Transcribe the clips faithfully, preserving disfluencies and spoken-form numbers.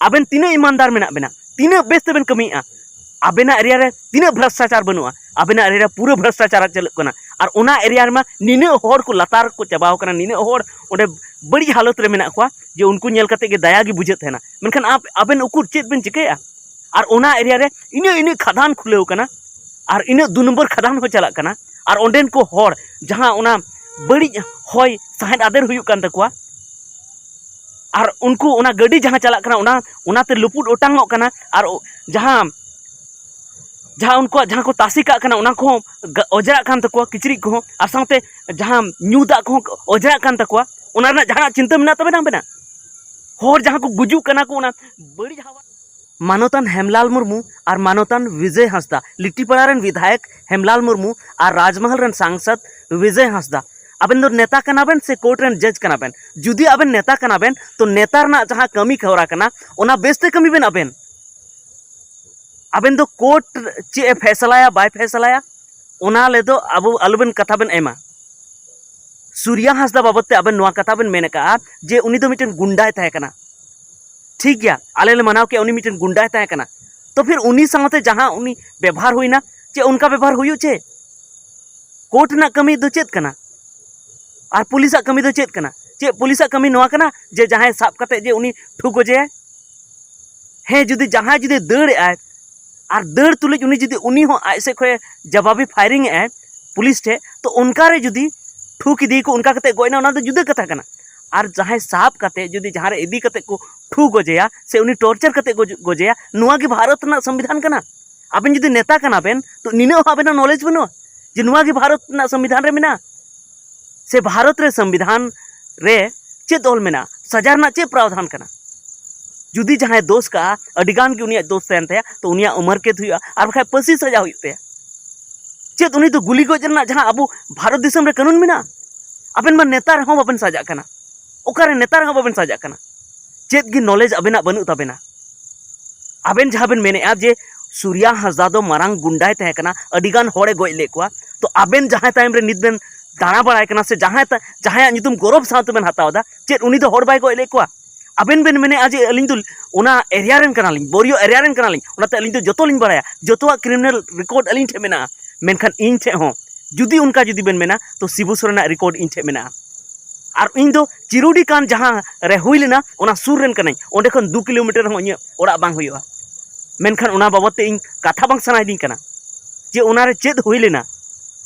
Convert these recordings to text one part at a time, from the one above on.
ᱟᱵᱮᱱ ᱛᱤᱱᱟᱹᱜ ᱤᱢᱟᱱᱫᱟᱨ ᱢᱮᱱᱟᱜ ᱵᱮᱱᱟ, ᱛᱤᱱᱟᱹᱜ ᱵᱮᱥ ᱛᱮᱵᱮᱱ ᱠᱟᱹᱢᱤᱭᱮᱫᱼᱟ, ᱟᱵᱮᱱᱟᱜ ᱮᱨᱤᱭᱟ ᱨᱮ ᱛᱤᱱᱟᱹᱜ ᱵᱷᱨᱚᱥᱴᱟᱪᱟᱨ ᱵᱟᱹᱱᱩᱜᱼᱟ? ᱟᱵᱮᱱᱟᱜ ᱮᱨᱤᱭᱟ ᱨᱮ ᱯᱩᱨᱟᱹ ᱵᱷᱨᱚᱥᱴᱟᱪᱟᱨ ᱪᱟᱹᱞᱩᱜ ᱠᱟᱱᱟ᱾ ᱟᱨ ᱚᱱᱟ ᱮᱨᱤᱭᱟ ᱨᱮᱢᱟ ᱱᱤᱱᱟᱹᱜ ᱦᱚᱲ ᱠᱚ ᱞᱟᱛᱟᱨ ᱠᱚ ᱪᱟᱵᱟᱣ ᱠᱟᱱᱟ, ᱱᱤᱱᱟᱹᱜ ᱦᱚᱲ ᱚᱸᱰᱮ ᱵᱟᱹᱲᱤᱡ ᱦᱟᱞᱚᱛ ᱨᱮ ᱢᱮᱱᱟᱜ ᱠᱚᱣᱟ, ᱡᱮ ᱩᱱᱠᱩ ᱧᱮᱞ ᱠᱟᱛᱮ ᱜᱮ ᱫᱟᱭᱟ ᱜᱮ ᱵᱩᱡᱷᱟᱹᱜ ᱛᱟᱦᱮᱱᱟ᱾ ᱢᱮᱱᱠᱷᱟᱱ ᱟᱯ-, ᱟᱵᱮᱱ ᱩᱠᱩᱨ ᱪᱮᱫ ᱵᱮᱱ ᱪᱤᱠᱟᱹᱭᱮᱫᱼᱟ? ᱟᱨ ᱚᱱᱟ ᱮᱨᱤᱭᱟ ᱨᱮ ᱤᱱᱟᱹᱜ ᱤᱱᱟᱹᱜ ᱠᱷᱟᱫᱟᱱ ᱠᱷᱩᱞᱟᱹᱣ ᱠᱟᱱᱟ, ᱟᱨ ᱤᱱᱟᱹᱜ ᱫᱩ ᱱᱚᱢᱵᱚᱨ ᱠᱷᱟᱫᱟᱱ ᱦᱚᱸ ᱪᱟᱞᱟᱜ ᱠᱟᱱᱟ, ᱟᱨ ᱚᱸᱰᱮᱱ ᱠᱚ ᱦᱚᱲ ᱡᱟᱦᱟᱸ ᱚᱱᱟ ᱵᱟᱹᱲᱤᱡ ᱦᱚᱭ ᱥᱟᱦᱮᱫ ᱟᱫᱮᱨ ᱦᱩᱭᱩᱜ ᱠᱟᱱ ᱛᱟᱠᱚᱣᱟ, ᱟᱨ ᱩᱱᱠᱩ ᱚᱱᱟ ᱜᱟᱹᱰᱤ ᱡᱟᱦᱟᱸ ᱪᱟᱞᱟᱜ ᱠᱟᱱᱟ, ᱚᱱᱟ, ᱚᱱᱟᱛᱮ ᱞᱩᱯᱩᱜ ᱚᱴᱟᱝᱚᱜ ᱠᱟᱱᱟ, ᱟᱨ ᱚ-, ᱡᱟᱦᱟᱸ, ᱡᱟᱦᱟᱸ ᱩᱱᱠᱩᱣᱟᱜ ᱡᱟᱦᱟᱸ ᱠᱚ ᱛᱟᱥᱮ ᱠᱟᱜ ᱠᱟᱱᱟ, ᱚᱱᱟ ᱠᱚᱦᱚᱸ ᱜᱟ-, ᱚᱡᱽᱨᱟᱜ ᱠᱟᱱ ᱛᱟᱠᱚᱣᱟ, ᱠᱤᱪᱨᱤᱡ ᱠᱚᱦᱚᱸ, ᱟᱨ ᱥᱟᱶᱛᱮ ᱡᱟᱦᱟᱸ ᱧᱩ ᱫᱟᱜ ᱠᱚᱦᱚᱸ ᱚᱡᱽᱨᱟᱜ ᱠᱟᱱ ᱛᱟᱠᱚᱣᱟ᱾ ᱚᱱᱟ ᱨᱮᱱᱟᱜ ᱡᱟᱦᱟᱱᱟᱜ ᱪᱤᱱᱛᱟᱹ ᱢᱮᱱᱟᱜ ᱛᱟᱵᱮᱱᱟ ᱟᱵᱮᱱᱟᱜ? ᱦᱚᱲ ᱡᱟᱦᱟᱸ ᱠᱚ ᱜᱩᱡᱩᱜ ᱠᱟᱱᱟ ᱠᱚ ᱚᱱᱟ ᱵᱟᱹᱲᱤᱡ ᱦᱟᱣᱟ᱾ ᱢᱟᱱᱚᱛᱟᱱ ᱦᱮᱢᱞᱟᱞ ᱢᱩᱨᱢᱩ ᱟᱨ ᱢᱟᱱᱚᱛᱟᱱ ᱵᱤᱡᱚᱭ ᱦᱟᱸᱥᱫᱟ, ᱞᱤᱴᱤᱯᱟᱲᱟ ᱨᱮᱱ ᱵᱤᱫᱷᱟᱭᱚᱠ ᱦᱮᱢᱞᱟᱞ ᱢᱩᱨᱢᱩ ᱟᱨ ᱨᱟᱡᱽᱢᱚᱦᱚᱞ ᱨᱮᱱ ᱥᱟᱝᱥᱚᱫ ᱵᱤᱡᱚᱭ ᱦᱟᱸᱥᱫᱟ, ᱟᱵᱮᱱ ᱫᱚ ᱱᱮᱛᱟ ᱠᱟᱱᱟ ᱵᱮᱱ ᱥᱮ ᱠᱳᱨᱴ ᱨᱮᱱ ᱡᱟᱡᱽ ᱠᱟᱱᱟ ᱵᱮᱱ? ᱡᱩᱫᱤ ᱟᱵᱮᱱ ᱱᱮᱛᱟ ᱠᱟᱱᱟ ᱵᱮᱱ, ᱛᱚ ᱱᱮᱛᱟ ᱨᱮᱱᱟᱜ ᱡᱟᱦᱟᱸ ᱠᱟᱹᱢᱤ ᱦᱚᱨᱟ ᱠᱟᱱᱟ, ᱚᱱᱟ ᱵᱮᱥᱛᱮ ᱠᱟᱹᱢᱤ ᱵᱮᱱ ᱟᱵᱮᱱ᱾ ᱟᱵᱮᱱ ᱫᱚ ᱠᱳᱨᱴ ᱪᱮᱫ ᱮ ᱯᱷᱮᱥᱞᱟᱭᱟ ᱵᱟᱭ ᱯᱷᱮᱥᱞᱟᱭᱟ, ᱚᱱᱟ ᱞᱮ ᱫᱚ ᱟᱵᱚ ᱟᱞᱚᱵᱮᱱ ᱠᱟᱛᱷᱟ ᱵᱮᱱ ᱮᱢᱟ᱾ ᱥᱩᱨᱭᱟ ᱦᱟᱸᱥᱫᱟ ᱵᱟᱵᱚᱫ ᱛᱮ ᱟᱵᱮᱱ ᱱᱚᱣᱟ ᱠᱟᱛᱷᱟ ᱵᱮᱱ ᱢᱮᱱ ᱟᱠᱟᱫᱼᱟ ᱡᱮ ᱩᱱᱤ ᱫᱚ ᱢᱤᱫᱴᱮᱱ ᱜᱩᱱᱰᱟᱭ ᱛᱟᱦᱮᱸ ᱠᱟᱱᱟ᱾ ᱴᱷᱤᱠ ᱜᱮᱭᱟ, ᱟᱞᱮ ᱞᱮ ᱢᱟᱱᱟᱣ ᱠᱮᱫᱼᱟ ᱩᱱᱤ ᱢᱤᱫᱴᱮᱱ ᱜᱩᱱᱰᱟᱭ ᱛᱟᱦᱮᱸ ᱠᱟᱱᱟ, ᱛᱚ ᱯᱷᱤᱨ ᱩᱱᱤ ᱥᱟᱶᱛᱮ ᱡᱟᱦᱟᱸ ᱩᱱᱤ ᱵᱮᱵᱷᱟᱨ ᱦᱩᱭᱱᱟ, ᱪᱮᱫ ᱚᱱᱠᱟ ᱵᱮᱵᱷᱟᱨ ᱦᱩᱭᱩᱜ ᱪᱮ? ᱠᱳᱨᱴ ᱨᱮᱱᱟᱜ ᱠᱟᱹᱢᱤ ᱫᱚ ᱪᱮᱫ ᱠᱟᱱᱟ? ᱟᱨ ᱯᱩᱞᱤᱥᱟᱜ ᱠᱟᱹᱢᱤ ᱫᱚ ᱪᱮᱫ ᱠᱟᱱᱟ? ᱪᱮᱫ ᱯᱩᱞᱤᱥᱟᱜ ᱠᱟᱹᱢᱤ ᱱᱚᱣᱟ ᱠᱟᱱᱟ ᱡᱮ ᱡᱟᱦᱟᱸᱭ ᱥᱟᱵ ᱠᱟᱛᱮ ᱡᱮ ᱩᱱᱤ ᱴᱷᱩ ᱜᱚᱡᱮᱭᱟᱭ? ᱦᱮᱸ, ᱡᱩᱫᱤ ᱡᱟᱦᱟᱸᱭ ᱡᱩᱫᱤ ᱫᱟᱹᱲ ᱮᱜᱼᱟᱭ ᱟᱨ ᱫᱟᱹᱲ ᱛᱩᱞᱩᱡ ᱩᱱᱤ ᱡᱩᱫᱤ, ᱩᱱᱤ ᱦᱚᱸ ᱟᱡ ᱥᱮᱫ ᱠᱷᱚᱱ ᱡᱟᱵᱟᱵᱤ ᱯᱷᱟᱭᱨᱤᱝ ᱮᱜᱼᱟᱭ ᱯᱩᱞᱤᱥ ᱴᱷᱮᱡ, ᱛᱚ ᱚᱱᱠᱟ ᱨᱮ ᱡᱩᱫᱤ ᱴᱷᱩ ᱠᱮᱫᱮᱭᱟᱠᱚ, ᱚᱱᱠᱟ ᱠᱟᱛᱮ ᱜᱚᱡ ᱮᱱᱟ, ᱚᱱᱟ ᱫᱚ ᱡᱩᱫᱟᱹ ᱠᱟᱛᱷᱟ ᱠᱟᱱᱟ᱾ ᱟᱨ ᱡᱟᱦᱟᱸᱭ ᱥᱟᱵ ᱠᱟᱛᱮ ᱡᱩᱫᱤ ᱡᱟᱦᱟᱸ ᱨᱮ ᱤᱫᱤ ᱠᱟᱛᱮ ᱠᱚ ᱴᱷᱩ ᱜᱚᱡᱮᱭᱟ ᱥᱮ ᱩᱱᱤ ᱴᱚᱨᱪᱟᱨ ᱠᱟᱛᱮ ᱠᱚ ᱜᱚᱡᱮᱭᱟ, ᱱᱚᱣᱟ ᱜᱮ ᱵᱷᱟᱨᱚᱛ ᱨᱮᱱᱟᱜ ᱥᱚᱝᱵᱤᱫᱷᱟᱱ ᱠᱟᱱᱟ? ᱟᱵᱮᱱ ᱡᱩᱫᱤ ᱱᱮᱛᱟ ᱠᱟᱱᱟ ᱵᱮᱱ, ᱛᱚ ᱱᱤᱱᱟᱹᱜ ᱦᱚᱸ ᱟᱵᱮᱱᱟᱜ ᱱᱚᱞᱮᱡᱽ ᱵᱟᱹᱱᱩᱜᱼᱟ ᱡᱮ ᱱᱚᱣᱟ ᱜᱮ ᱵᱷᱟᱨᱚᱛ ᱨᱮᱱᱟᱜ ᱥᱚᱝᱵᱤᱫᱷᱟᱱ ᱨᱮ ᱢᱮᱱᱟᱜᱼᱟ? ᱥᱮ ᱵᱷᱟᱨᱚᱛ ᱨᱮ ᱥᱚᱝᱵᱤᱫᱷᱟᱱ ᱨᱮ ᱪᱮᱫ ᱚᱞ ᱢᱮᱱᱟᱜᱼᱟ? ᱥᱟᱡᱟ ᱨᱮᱱᱟᱜ ᱪᱮᱫ ᱯᱨᱟᱣᱫᱷᱟᱱ ᱠᱟᱱᱟ? ᱡᱩᱫᱤ ᱡᱟᱦᱟᱸᱭ ᱫᱳᱥ ᱠᱟᱜᱼᱟ, ᱟᱹᱰᱤ ᱜᱟᱱ ᱜᱮ ᱩᱱᱤᱭᱟᱜ ᱫᱳᱥ ᱛᱟᱦᱮᱱ ᱛᱟᱭᱟ, ᱛᱚ ᱩᱱᱤᱭᱟᱜ ᱩᱢᱟᱹᱨ ᱠᱮᱫ ᱦᱩᱭᱩᱜᱼᱟ, ᱟᱨ ᱵᱟᱠᱷᱟᱡ ᱯᱟᱹᱥᱤ ᱥᱟᱡᱟ ᱦᱩᱭᱩᱜ ᱛᱟᱭᱟ᱾ ᱪᱮᱫ ᱩᱱᱤ ᱫᱚ ᱜᱩᱞᱤ ᱜᱚᱡ ᱨᱮᱱᱟᱜ ᱡᱟᱦᱟᱸ ᱟᱵᱚ ᱵᱷᱟᱨᱚᱛ ᱫᱤᱥᱚᱢ ᱨᱮ ᱠᱟᱹᱱᱩᱱ ᱢᱮᱱᱟᱜᱼᱟ? ᱟᱵᱮᱱ ᱢᱟ ᱱᱮᱛᱟ ᱨᱮᱦᱚᱸ ᱵᱟᱵᱮᱱ ᱥᱟᱡᱟᱜ ᱠᱟᱱᱟ, ᱚᱠᱟᱨᱮ ᱱᱮᱛᱟ ᱨᱮᱦᱚᱸ ᱵᱟᱵᱮᱱ ᱥᱟᱡᱟᱜ ᱠᱟᱱᱟ᱾ ᱪᱮᱫ ᱜᱮ ᱱᱚᱞᱮᱡᱽ ᱟᱵᱮᱱᱟᱜ ᱵᱟᱹᱱᱩᱜ ᱛᱟᱵᱮᱱᱟ᱾ ᱟᱵᱮᱱ ᱡᱟᱦᱟᱸ ᱵᱮᱱ ᱢᱮᱱᱮᱫᱼᱟ ᱡᱮ ᱥᱩᱨᱭᱟ ᱦᱟᱸᱥᱫᱟ ᱫᱚ ᱢᱟᱨᱟᱝ ᱜᱩᱱᱰᱟᱭ ᱛᱟᱦᱮᱸ ᱠᱟᱱᱟ, ᱟᱹᱰᱤ ᱜᱟᱱ ᱦᱚᱲᱮ ᱜᱚᱡ ᱞᱮᱫ ᱠᱚᱣᱟ, ᱛᱚ ᱟᱵᱮᱱ ᱡᱟᱦᱟᱸᱭ ᱛᱟᱭᱚᱢ ᱨᱮ ᱱᱤᱛ ᱵᱮᱱ ᱫᱟᱬᱟ ᱵᱟᱲᱟᱭ ᱠᱟᱱᱟ ᱥᱮ ᱡᱟᱦᱟᱸᱭ ᱛᱟ-, ᱡᱟᱦᱟᱸᱭᱟᱜ ᱧᱩᱛᱩᱢ ᱜᱚᱨᱚᱵᱽ ᱥᱟᱶ ᱛᱮᱵᱮᱱ ᱦᱟᱛᱟᱣ ᱮᱫᱟ, ᱪᱮᱫ ᱩᱱᱤ ᱫᱚ ᱦᱚᱲ ᱵᱟᱭ ᱜᱚᱡ ᱞᱮᱫ ᱠᱚᱣᱟ? ᱟᱵᱮᱱ ᱵᱮᱱ ᱢᱮᱱᱮᱫᱼᱟ ᱡᱮ ᱟᱹᱞᱤᱧ ᱫᱚ ᱚᱱᱟ ᱮᱨᱤᱭᱟ ᱨᱮᱱ ᱠᱟᱱᱟᱞᱤᱧ, ᱵᱳᱨᱤᱭᱳ ᱮᱨᱤᱭᱟ ᱨᱮᱱ ᱠᱟᱱᱟᱞᱤᱧ, ᱚᱱᱟᱛᱮ ᱟᱹᱞᱤᱧ ᱫᱚ ᱡᱚᱛᱚ ᱞᱤᱧ ᱵᱟᱲᱟᱭᱟ, ᱡᱚᱛᱚᱣᱟᱜ ᱠᱨᱤᱢᱤᱱᱟᱞ ᱨᱮᱠᱚᱨᱰ ᱟᱹᱞᱤᱧ ᱴᱷᱮᱱ ᱢᱮᱱᱟᱜᱼᱟ᱾ ᱢᱮᱱᱠᱷᱟᱱ ᱤᱧ ᱴᱷᱮᱱ ᱦᱚᱸ ᱡᱩᱫᱤ ᱚᱱᱠᱟ ᱡᱩᱫᱤ ᱵᱮᱱ ᱢᱮᱱᱟ, ᱛᱚ ᱥᱤᱵᱩ ᱥᱚᱨᱮᱱᱟᱜ ᱨᱮᱠᱚᱨᱰ ᱤᱧ ᱴᱷᱮᱱ ᱢᱮᱱᱟᱜᱼᱟ᱾ ᱟᱨ ᱤᱧ ᱫᱚ ᱪᱤᱨᱩᱰᱤ ᱠᱟᱱ ᱡᱟᱦᱟᱸ ᱨᱮ ᱦᱩᱭ ᱞᱮᱱᱟ, ᱚᱱᱟ ᱥᱩᱨ ᱨᱮᱱ ᱠᱟᱹᱱᱟᱹᱧ, ᱚᱸᱰᱮ ᱠᱷᱚᱱ ᱫᱩ ᱠᱤᱞᱳᱢᱤᱴᱟᱨ ᱦᱚᱸ ᱤᱧᱟᱹᱜ ᱚᱲᱟᱜ ᱵᱟᱝ ᱦᱩᱭᱩᱜᱼᱟ᱾ ᱢᱮᱱᱠᱷᱟᱱ ᱚᱱᱟ ᱵᱟᱵᱚᱫ ᱛᱮ ᱤᱧ ᱠᱟᱛᱷᱟ ᱵᱟᱝ ᱥᱟᱱᱟᱭᱤᱫᱤᱧ ᱠᱟᱱᱟ ᱡᱮ ᱚᱱᱟᱨᱮ ᱪᱮᱫ ᱦᱩᱭ ᱞᱮᱱᱟ᱾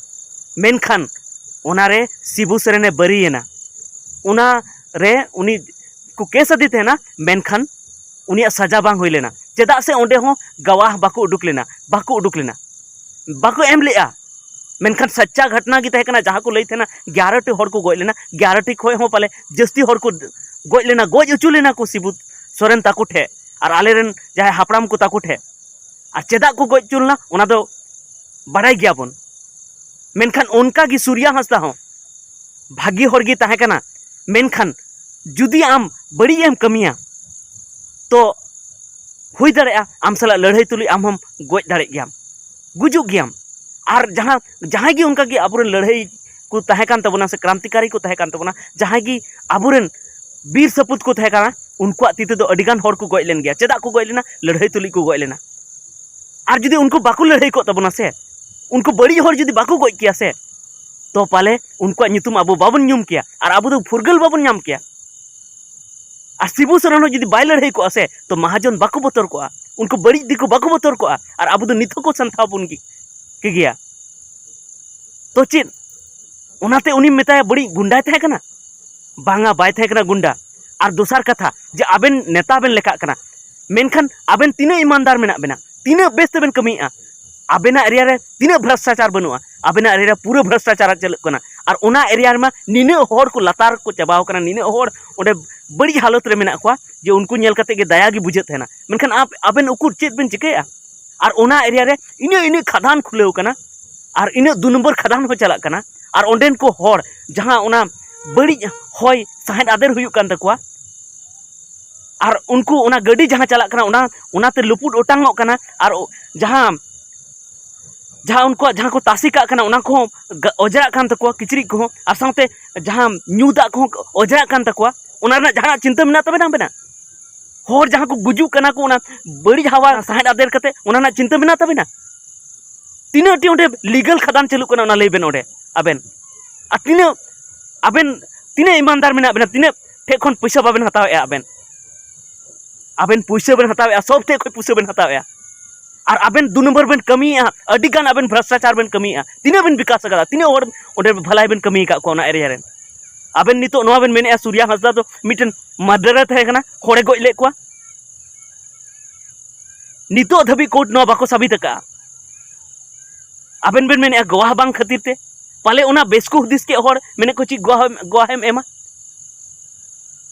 ᱢᱮᱱᱠᱷᱟᱱ ᱚᱱᱟᱨᱮ ᱥᱤᱵᱩ ᱥᱚᱨᱮᱱᱮ ᱵᱟᱹᱨᱤᱭᱮᱱᱟ, ᱚᱱᱟ ᱨᱮ ᱩᱱᱤ ᱠᱚ ᱠᱮᱥ ᱟᱫᱮ ᱛᱟᱦᱮᱱᱟ, ᱢᱮᱱᱠᱷᱟᱱ ᱩᱱᱤᱭᱟᱜ ᱥᱟᱡᱟ ᱵᱟᱝ ᱦᱩᱭ ᱞᱮᱱᱟ᱾ ᱪᱮᱫᱟᱜ ᱥᱮ ᱚᱸᱰᱮ ᱦᱚᱸ ᱜᱟᱣᱟᱦ ᱵᱟᱠᱚ ᱩᱰᱩᱠ ᱞᱮᱱᱟ, ᱵᱟᱠᱚ ᱩᱰᱩᱠ ᱞᱮᱱᱟ, ᱵᱟᱠᱚ ᱮᱢ ᱞᱮᱜᱼᱟ᱾ ᱢᱮᱱᱠᱷᱟᱱ ᱥᱟᱪᱪᱟ ᱜᱷᱚᱴᱱᱟ ᱜᱮ ᱛᱟᱦᱮᱸ ᱠᱟᱱᱟ, ᱡᱟᱦᱟᱸ ᱠᱚ ᱞᱟᱹᱭ ᱛᱟᱦᱮᱱᱟ ᱜᱮᱭᱟᱨᱚ ᱴᱤ ᱦᱚᱲ ᱠᱚ ᱜᱚᱡ ᱞᱮᱱᱟ, ᱜᱮᱭᱟᱨᱚ ᱴᱤ ᱠᱷᱚᱱ ᱦᱚᱸ ᱯᱟᱞᱮ ᱡᱟᱹᱥᱛᱤ ᱦᱚᱲ ᱠᱚ ᱜᱚᱡ ᱞᱮᱱᱟ, ᱜᱚᱡ ᱦᱚᱪᱚ ᱞᱮᱱᱟ ᱠᱚ ᱥᱤᱵᱩ ᱥᱚᱨᱮᱱ ᱛᱟᱠᱚ ᱴᱷᱮᱱ ᱟᱨ ᱟᱞᱮᱨᱮᱱ ᱡᱟᱦᱟᱸᱭ ᱦᱟᱯᱲᱟᱢ ᱠᱚ ᱛᱟᱠᱚ ᱴᱷᱮᱱ᱾ ᱟᱨ ᱪᱮᱫᱟᱜ ᱠᱚ ᱜᱚᱡ ᱦᱚᱪᱚ ᱞᱮᱱᱟ, ᱚᱱᱟ ᱫᱚ ᱵᱟᱲᱟᱭ ᱜᱮᱭᱟᱵᱚᱱ᱾ ᱢᱮᱱᱠᱷᱟᱱ ᱚᱱᱠᱟ ᱜᱮ ᱥᱩᱨᱭᱟ ᱦᱟᱸᱥᱫᱟ ᱦᱚᱸ ᱵᱷᱟᱹᱜᱤ ᱦᱚᱲ ᱜᱮ ᱛᱟᱦᱮᱸ ᱠᱟᱱᱟ, ᱢᱮᱱᱠᱷᱟᱱ ᱡᱩᱫᱤ ᱟᱢ ᱵᱟᱹᱲᱤᱡ ᱮᱢ ᱠᱟᱹᱢᱤᱭᱟ, ᱛᱚ ᱦᱩᱭ ᱫᱟᱲᱮᱭᱟᱜᱼᱟ ᱟᱢ ᱥᱟᱞᱟᱜ ᱞᱟᱹᱲᱦᱟᱹᱭ ᱛᱩᱞᱩᱡ ᱟᱢ ᱦᱚᱸᱢ ᱜᱚᱡ ᱫᱟᱲᱮᱜ ᱜᱮᱭᱟᱢ, ᱜᱩᱡᱩᱜ ᱜᱮᱭᱟᱢ᱾ ᱟᱨ ᱡᱟᱦᱟᱸ, ᱡᱟᱦᱟᱸᱭ ᱜᱮ ᱚᱱᱠᱟ ᱜᱮ ᱟᱵᱚᱨᱮᱱ ᱞᱟᱹᱲᱦᱟᱹᱭ ᱠᱚ ᱛᱟᱦᱮᱸ ᱠᱟᱱ ᱛᱟᱵᱚᱱᱟ ᱥᱮ ᱠᱨᱟᱱᱛᱤᱠᱟᱨᱤ ᱠᱚ ᱛᱟᱦᱮᱸ ᱠᱟᱱ ᱛᱟᱵᱚᱱᱟ, ᱡᱟᱦᱟᱸᱭ ᱜᱮ ᱟᱵᱚᱨᱮᱱ ᱵᱤᱨ ᱥᱟᱹᱯᱩᱛ ᱠᱚ ᱛᱟᱦᱮᱸ ᱠᱟᱱᱟ, ᱩᱱᱠᱩᱣᱟᱜ ᱛᱤ ᱛᱮᱫᱚ ᱟᱹᱰᱤ ᱜᱟᱱ ᱦᱚᱲ ᱠᱚ ᱜᱚᱡ ᱞᱮᱱ ᱜᱮᱭᱟ᱾ ᱪᱮᱫᱟᱜ ᱠᱚ ᱜᱚᱡ ᱞᱮᱱᱟ? ᱞᱟᱹᱲᱦᱟᱹᱭ ᱛᱩᱞᱩᱡ ᱠᱚ ᱜᱚᱡ ᱞᱮᱱᱟ᱾ ᱟᱨ ᱡᱩᱫᱤ ᱩᱱᱠᱩ ᱵᱟᱠᱚ ᱞᱟᱹᱲᱦᱟᱹᱭ ᱠᱚᱜ ᱛᱟᱵᱚᱱᱟ ᱥᱮ, ᱩᱱᱠᱩ ᱵᱟᱹᱲᱤᱡ ᱦᱚᱲ ᱡᱩᱫᱤ ᱵᱟᱠᱚ ᱜᱚᱡ ᱠᱮᱭᱟ ᱥᱮ, ᱛᱚ ᱯᱟᱞᱮ ᱩᱱᱠᱩᱣᱟᱜ ᱧᱩᱛᱩᱢ ᱟᱵᱚ ᱵᱟᱵᱚᱱ ᱧᱩᱢ ᱠᱮᱭᱟ ᱟᱨ ᱟᱵᱚ ᱫᱚ ᱯᱷᱩᱨᱜᱟᱹᱞ ᱵᱟᱵᱚᱱ ᱧᱟᱢ ᱠᱮᱭᱟ᱾ ᱟᱨ ᱥᱤᱵᱩ ᱥᱚᱨᱮᱱ ᱦᱚᱸ ᱡᱩᱫᱤ ᱵᱟᱭ ᱞᱟᱹᱲᱦᱟᱹᱭ ᱠᱚᱜᱼᱟ ᱥᱮ, ᱛᱚ ᱢᱟᱦᱟᱡᱚᱱ ᱵᱟᱠᱚ ᱵᱚᱛᱚᱨ ᱠᱚᱜᱼᱟ, ᱩᱱᱠᱩ ᱵᱟᱹᱲᱤᱡ ᱫᱤᱠᱩ ᱵᱟᱠᱚ ᱵᱚᱛᱚᱨ ᱠᱚᱜᱼᱟ, ᱟᱨ ᱟᱵᱚ ᱫᱚ ᱱᱤᱛ ᱦᱚᱸᱠᱚ ᱥᱟᱱᱛᱷᱟᱣ ᱵᱚᱱ ᱜᱮ, ᱠᱮ ᱜᱮᱭᱟ᱾ ᱛᱚ ᱪᱮᱫ ᱚᱱᱟᱛᱮ ᱩᱱᱤᱢ ᱢᱮᱛᱟᱭᱟ ᱵᱟᱹᱲᱤᱡ ᱜᱩᱱᱰᱟᱭ ᱛᱟᱦᱮᱸ ᱠᱟᱱᱟ? ᱵᱟᱝᱟ, ᱵᱟᱭ ᱛᱟᱦᱮᱸ ᱠᱟᱱᱟ ᱜᱩᱱᱰᱟ᱾ ᱟᱨ ᱫᱚᱥᱟᱨ ᱠᱟᱛᱷᱟ, ᱡᱮ ᱟᱵᱮᱱ ᱱᱮᱛᱟ ᱵᱮᱱ ᱞᱮᱠᱷᱟᱜ ᱠᱟᱱᱟ, ᱢᱮᱱᱠᱷᱟᱱ ᱟᱵᱮᱱ ᱛᱤᱱᱟᱹᱜ ᱤᱢᱟᱱᱫᱟᱨ ᱢᱮᱱᱟᱜ ᱵᱮᱱᱟ, ᱛᱤᱱᱟᱹᱜ ᱵᱮᱥ ᱛᱮᱵᱮᱱ ᱠᱟᱹᱢᱤᱭᱮᱫᱼᱟ, ᱟᱵᱮᱱᱟᱜ ᱮᱨᱤᱭᱟ ᱨᱮ ᱛᱤᱱᱟᱹᱜ ᱵᱷᱨᱚᱥᱴᱟᱪᱟᱨ ᱵᱟᱹᱱᱩᱜᱼᱟ? ᱟᱵᱮᱱᱟᱜ ᱮᱨᱤᱭᱟ ᱨᱮ ᱯᱩᱨᱟᱹ ᱵᱷᱨᱚᱥᱴᱟᱪᱟᱨ ᱪᱟᱹᱞᱩᱜ ᱠᱟᱱᱟ᱾ ᱟᱨ ᱚᱱᱟ ᱮᱨᱤᱭᱟ ᱨᱮᱢᱟ ᱱᱤᱱᱟᱹᱜ ᱦᱚᱲ ᱠᱚ ᱞᱟᱛᱟᱨ ᱠᱚ ᱪᱟᱵᱟᱣ ᱠᱟᱱᱟ, ᱱᱤᱱᱟᱹᱜ ᱦᱚᱲ ᱚᱸᱰᱮ ᱵᱟᱹᱲᱤᱡ ᱦᱟᱞᱚᱛ ᱨᱮ ᱢᱮᱱᱟᱜ ᱠᱚᱣᱟ, ᱡᱮ ᱩᱱᱠᱩ ᱧᱮᱞ ᱠᱟᱛᱮ ᱜᱮ ᱫᱟᱭᱟ ᱜᱮ ᱵᱩᱡᱷᱟᱹᱜ ᱛᱟᱦᱮᱱᱟ᱾ ᱢᱮᱱᱠᱷᱟᱱ ᱟᱯ-, ᱟᱵᱮᱱ ᱩᱠᱩᱨ ᱪᱮᱫ ᱵᱮᱱ ᱪᱤᱠᱟᱹᱭᱟ? ᱟᱨ ᱚᱱᱟ ᱮᱨᱤᱭᱟ ᱨᱮ ᱤᱱᱟᱹᱜ, ᱤᱱᱟᱹᱜ ᱠᱷᱟᱫᱟᱱ ᱠᱷᱩᱞᱟᱹᱣ ᱠᱟᱱᱟ, ᱟᱨ ᱤᱱᱟᱹᱜ ᱫᱩ ᱱᱚᱢᱵᱚᱨ ᱠᱷᱟᱫᱟᱱ ᱦᱚᱸ ᱪᱟᱞᱟᱜ ᱠᱟᱱᱟ, ᱟᱨ ᱚᱸᱰᱮᱱ ᱠᱚ ᱦᱚᱲ ᱡᱟᱦᱟᱸ ᱚᱱᱟ ᱵᱟᱹᱲᱤᱡ ᱦᱚᱭ ᱥᱟᱦᱮᱫ ᱟᱫᱮᱨ ᱦᱩᱭᱩᱜ ᱠᱟᱱ ᱛᱟᱠᱚᱣᱟ, ᱟᱨ ᱩᱱᱠᱩ ᱚᱱᱟ ᱜᱟᱹᱰᱤ ᱡᱟᱦᱟᱸ ᱪᱟᱞᱟᱜ ᱠᱟᱱᱟ, ᱚᱱᱟ, ᱚᱱᱟᱛᱮ ᱞᱩᱯᱩᱜ ᱚᱴᱟᱝᱚᱜ ᱠᱟᱱᱟ, ᱟᱨ ᱚ-, ᱡᱟᱦᱟᱸ, ᱡᱟᱦᱟᱸ ᱩᱱᱠᱩᱣᱟᱜ ᱡᱟᱦᱟᱸ ᱠᱚ ᱛᱟᱥᱮ ᱠᱟᱜ ᱠᱟᱱᱟ, ᱚᱱᱟ ᱠᱚᱦᱚᱸ ᱜᱟ-, ᱚᱡᱽᱨᱟᱜ ᱠᱟᱱ ᱛᱟᱠᱚᱣᱟ, ᱠᱤᱪᱨᱤᱡ ᱠᱚᱦᱚᱸ, ᱟᱨ ᱥᱟᱶᱛᱮ ᱡᱟᱦᱟᱸ ᱧᱩ ᱫᱟᱜ ᱠᱚᱦᱚᱸ ᱚᱡᱽᱨᱟᱜ ᱠᱟᱱ ᱛᱟᱠᱚᱣᱟ᱾ ᱚᱱᱟ ᱨᱮᱱᱟᱜ ᱡᱟᱦᱟᱱᱟᱜ ᱪᱤᱱᱛᱟᱹ ᱢᱮᱱᱟᱜ ᱛᱟᱵᱮᱱᱟ ᱟᱵᱮᱱᱟᱜ? ᱦᱚᱲ ᱡᱟᱦᱟᱸ ᱠᱚ ᱜᱩᱡᱩᱜ ᱠᱟᱱᱟ ᱠᱚ ᱚᱱᱟ ᱵᱟᱹᱲᱤᱡ ᱦᱟᱣᱟ ᱥᱟᱦᱮᱫ ᱟᱫᱮᱨ ᱠᱟᱛᱮ, ᱚᱱᱟ ᱨᱮᱱᱟᱜ ᱪᱤᱱᱛᱟᱹ ᱢᱮᱱᱟᱜ ᱛᱟᱵᱮᱱᱟ? ᱛᱤᱱᱟᱹᱜ ᱴᱤ ᱚᱸᱰᱮ ᱞᱤᱜᱟᱞ ᱠᱷᱟᱫᱟᱱ ᱪᱟᱹᱞᱩᱜ ᱠᱟᱱᱟ, ᱚᱱᱟ ᱞᱟᱹᱭ ᱵᱮᱱ ᱚᱸᱰᱮ ᱟᱵᱮᱱ᱾ ᱟᱨ ᱛᱤᱱᱟᱹᱜ ᱟᱵᱮᱱ ᱛᱤᱱᱟᱹᱜ ᱤᱢᱟᱱᱫᱟᱨ ᱢᱮᱱᱟᱜ ᱵᱮᱱᱟ? ᱛᱤᱱᱟᱹᱜ ᱴᱷᱮᱡ ᱠᱷᱚᱱ ᱯᱚᱭᱥᱟ ᱵᱟᱵᱮᱱ ᱦᱟᱛᱟᱣᱮᱫᱼᱟ ᱟᱵᱮᱱ? ᱟᱵᱮᱱ ᱯᱩᱭᱥᱟᱹ ᱵᱮᱱ ᱦᱟᱛᱟᱣᱮᱫᱼᱟ, ᱥᱚᱵ ᱴᱷᱮᱡ ᱠᱷᱚᱱ ᱯᱩᱭᱥᱟᱹ ᱵᱮᱱ ᱦᱟᱛᱟᱣᱮᱫᱼᱟ᱾ ᱟᱨ ᱟᱵᱮᱱ ᱫᱩ ᱱᱚᱢᱵᱚᱨ ᱵᱮᱱ ᱠᱟᱹᱢᱤᱭᱮᱫᱼᱟ, ᱟᱹᱰᱤ ᱜᱟᱱ ᱟᱵᱮᱱ ᱵᱷᱨᱟᱥᱴᱟᱪᱟᱨ ᱵᱮᱱ ᱠᱟᱹᱢᱤᱭᱮᱫᱼᱟ᱾ ᱛᱤᱱᱟᱹᱜ ᱵᱮᱱ ᱵᱤᱠᱟᱥ ᱟᱠᱟᱫᱟ? ᱛᱤᱱᱟᱹᱜ ᱦᱚᱲ ᱚᱸᱰᱮ ᱵᱷᱟᱞᱟᱭ ᱵᱮᱱ ᱠᱟᱹᱢᱤ ᱟᱠᱟᱫ ᱠᱚᱣᱟ ᱚᱱᱟ ᱮᱨᱤᱭᱟ ᱨᱮᱱ? ᱟᱵᱮᱱ ᱱᱤᱛᱚᱜ ᱱᱚᱣᱟ ᱵᱮᱱ ᱢᱮᱱᱮᱫᱼᱟ ᱥᱩᱨᱭᱟ ᱦᱟᱸᱥᱫᱟ ᱫᱚ ᱢᱤᱫᱴᱮᱱ ᱢᱟᱨᱰᱟᱨᱮ ᱛᱟᱦᱮᱸ ᱠᱟᱱᱟ, ᱦᱚᱲᱮ ᱜᱚᱡ ᱞᱮᱫ ᱠᱚᱣᱟ᱾ ᱱᱤᱛᱚᱜ ᱫᱷᱟᱹᱵᱤᱡ ᱠᱳᱨᱴ ᱱᱚᱣᱟ ᱵᱟᱠᱚ ᱥᱟᱵᱤᱛ ᱟᱠᱟᱫᱼᱟ᱾ ᱟᱵᱮᱱ ᱵᱮᱱ ᱢᱮᱱᱮᱫᱼᱟ ᱜᱚᱣᱟᱦ ᱵᱟᱝ ᱠᱷᱟᱹᱛᱤᱨ ᱛᱮ, ᱯᱟᱞᱮ ᱚᱱᱟ ᱵᱮᱥ ᱠᱚ ᱦᱩᱫᱤᱥ ᱠᱮᱫ ᱦᱚᱲ ᱢᱮᱱᱮᱫ ᱠᱚ ᱪᱮᱫ ᱜᱚᱣᱟᱦ, ᱜᱚᱣᱟᱦᱮᱢ ᱮᱢᱟ?